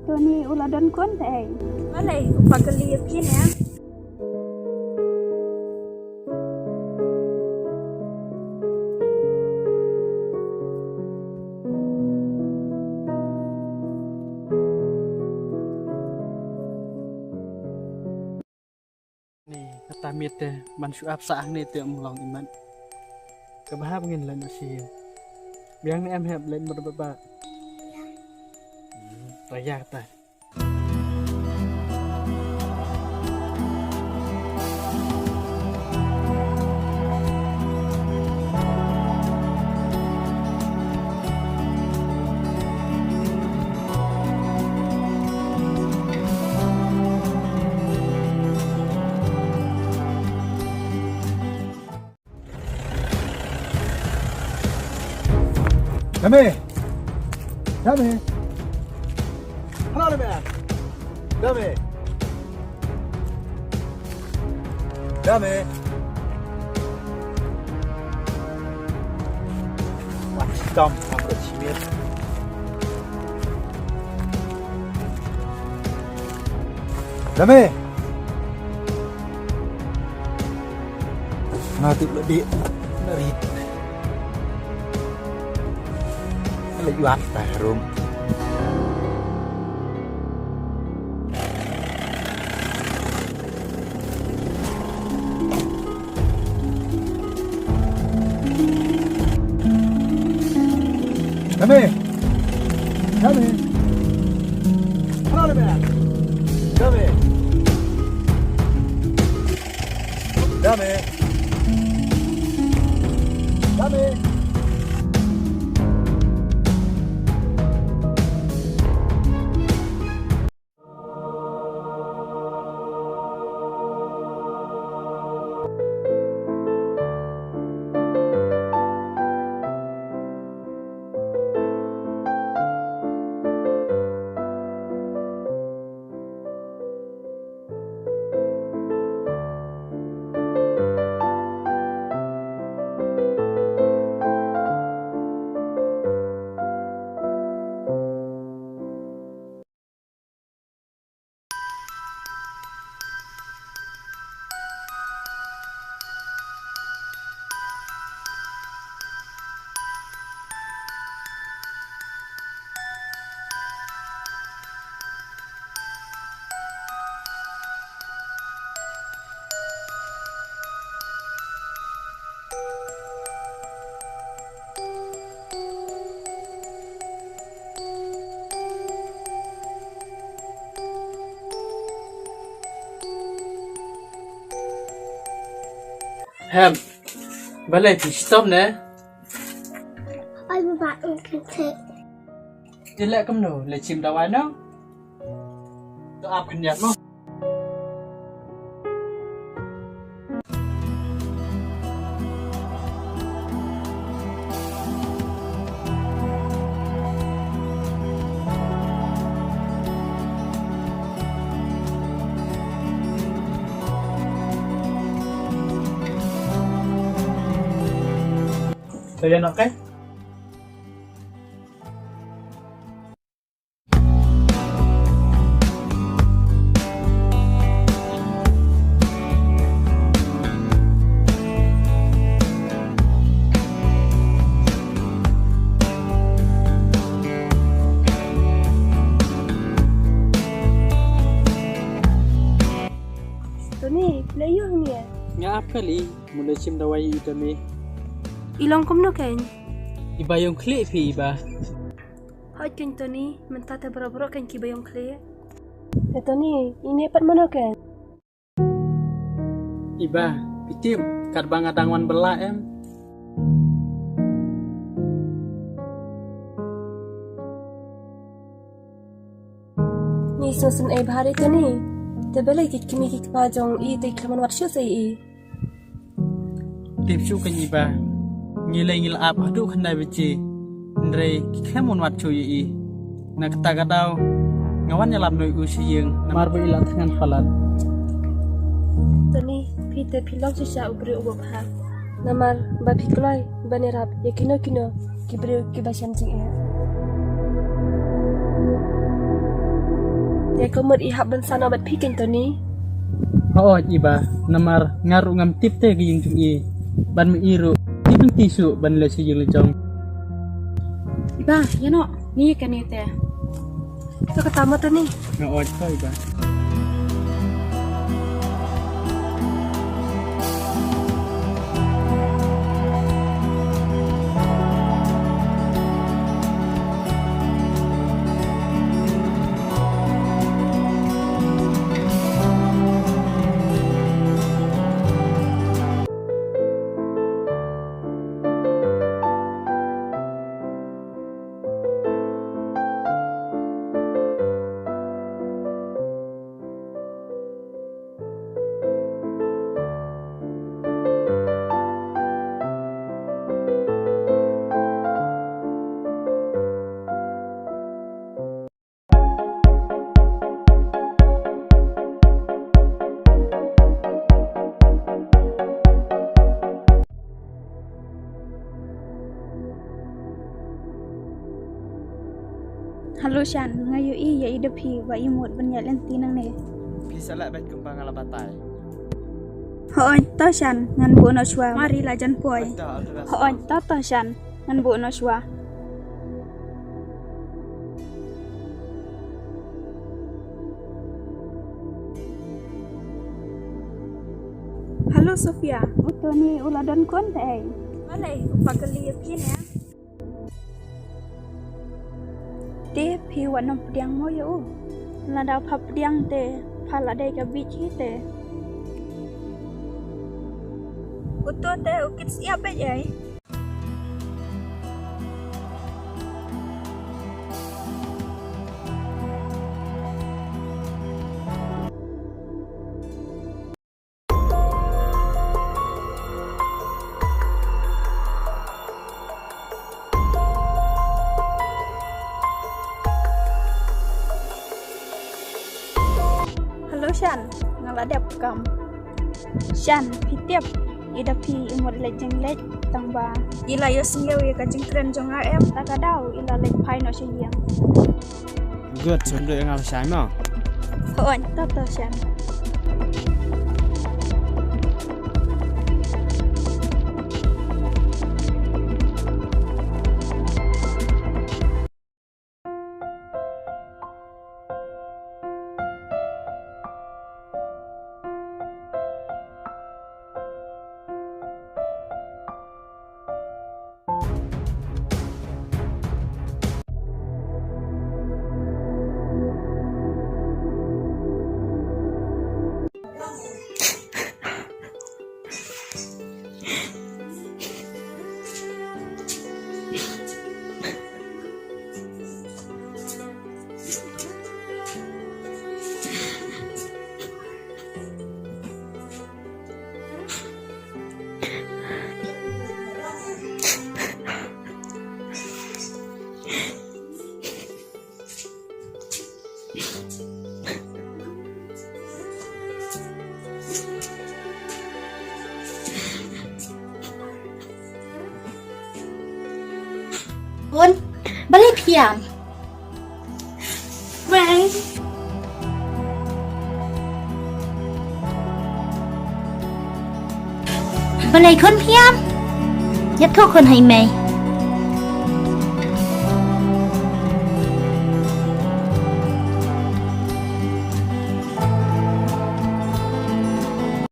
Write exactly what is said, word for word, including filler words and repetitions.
Tony u la don khun te ei. Balei u pat kylli ïa phi ne? Ni kata miet te ban shu ap sah hangne te um long imat. Kaba hap ngin leit noh sha ïing. Biang ne em hep leit mut ba ba. Hmm, raya kata. Dame! Dame! Hello, Dame! Dame! Dame! Wah, hitam, amro chimit. Dame! Nga tip leh dih. Narit. Leh yuat ta rum. Dame! Dame! Hello, Dame! Dame! Dame! Dame! Hem, balei phi shitom ne? Ai, ba, ba, okay. Te leh kumno, leit shim dawai noh? To ap khyndiat mo. Kaya nak kai? Tony, phi la ïoh hangne? Nga ap kali, mut leit shim dawai ïa i Tony. I long kumno kein? I ba ïong khlieh phi i ba. Hooid kein Tony, mynta te baroh baroh kein ki ba ïong khlieh. Te Tony, ine pat mano kein? I ba, phi tip, katba nga dang wan bylla em. Ngi sngewsynei bha ïa Tony. Te balei ki kmie ki kpa jong i te khlem wan wad shuh sa ïa i. Tip shuh kein i ba. Ngi lei ngi la ap haduh khyndai baje. Hynrei ki khlem wan wad shuh ïa i. Na kata ka daw nga wan ïalam noh ïa u sha ïing namar ba i la thngan palat. Tony, phi te phi long shisha u briew uba bha. Namar ba phi kloi ban ïarap ïa kino kino ki briew kiba shem jingeh. Te ka mut i hap ban sah noh bad phi keiñ Tony. Hooid Iba, namar nga ruh ngam tip te ka ïing jong i. Ban ma i ruh, i ban ti shuh ban leit sha ïing la jong. Iba, ïa noh, ngi kane te. To kata ma Tony. Hooid to Iba. Hello Shan, nga ïohi ïa i da phi ba i mut ban ïaid lynti nangne. Phi sa leh beit kumba nga la batai. Hooid to Shan, ngan buh noh shuwa. Mari la jan poi. Hooid to, all the best. Hooid to to Shan, ngan buh noh shuwa. Hello Sofia, u Tony u la don khun te ei? Balei, u pat kylli ïa phi ne? Te phi wat nym pdiang mo ïa u. Lada pha pdiang te pha la dei ka bit hi te. Uto te u kit siap beit ei. Hello Shan, nga la dep kam. Shan, phi tip, i da phi i mut leit jingleit tang ba i la ïohsngew ïa ka jingkren jong nga em, ta ka daw i la leit phai noh sha ïing. Good, sngewbha ïa nga ba shai mo. Hooid, to to Shan. Khun, balei phi ïam? Mei. Balei khun phi ïam? Ïathuh khun ha i mei.